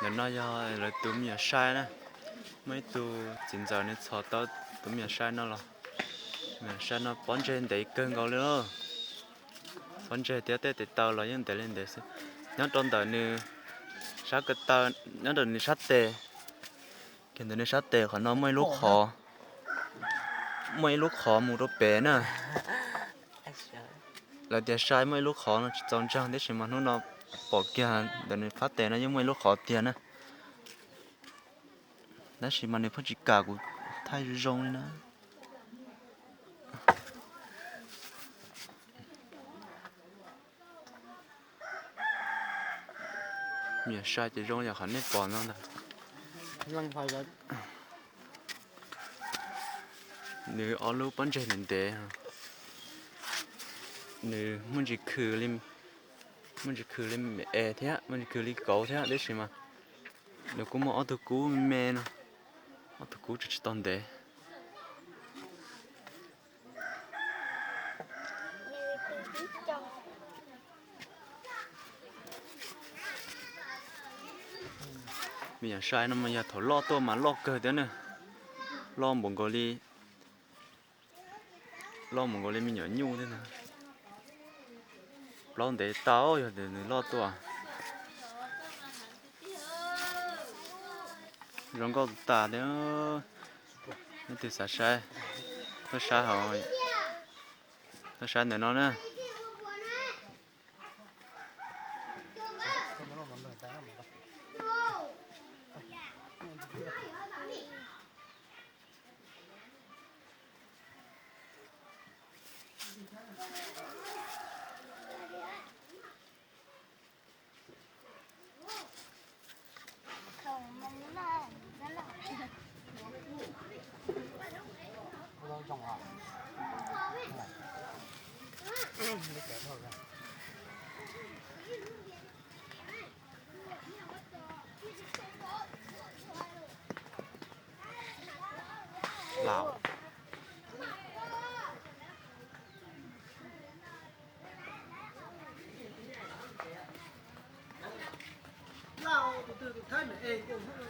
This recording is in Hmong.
Ntawm no yog lawv tus me nyuam sai na, muaj ib tug txiv ntxawm nws txhom tau tus me nyuam sai no los. Me nyuam sai no pob ntseg ntev kawg nkaus li lauj. Pob ntseg thiab tej tes taw los yeej ntev li ntev xwb. Nyob rau ntawm nws sab ko taw, nyob rau nws sab tes, kiag ntawm nws sab tes qhov no muaj ib lub qhov, muaj ib lub qhov mus rau pem na. Lawv tias sai muaj ib lub qhov no tsis txaus ntseeg, tiam sis mas hnub no pom kiag ntawm nws phab tes no yeej muaj ib lub qhov tiag na. Tab sis mas nws pheej tsis kam kuv thaij zoo zoo li na. Me nyuam sai ces zoo yam qhov nej pom no ntag. Nws ob lub pob ntseg ntev ntev, nws muaj ntsis khw li, muaj ntsis khw li me es thiab muaj ntsis khw li kauv thiab, tiam sis mas nws kuj muaj ob tug kub me me no, ob tug kub tseem tsis tau ntev. Me nyuam sai no mas yog thaum loj tuaj mas loj kawg thiab na, loj npaum nkaus li, loj npaum nkaus li me nyuam nyuj thiab na. Plaub ntev tau yog tias nws loj tuaj. Zoo nkauj tas thiab. Leej twg xav saib, tuaj saib hauv, tuaj saib ntawm no na. Lauj, tus twg tus thaib me es kuv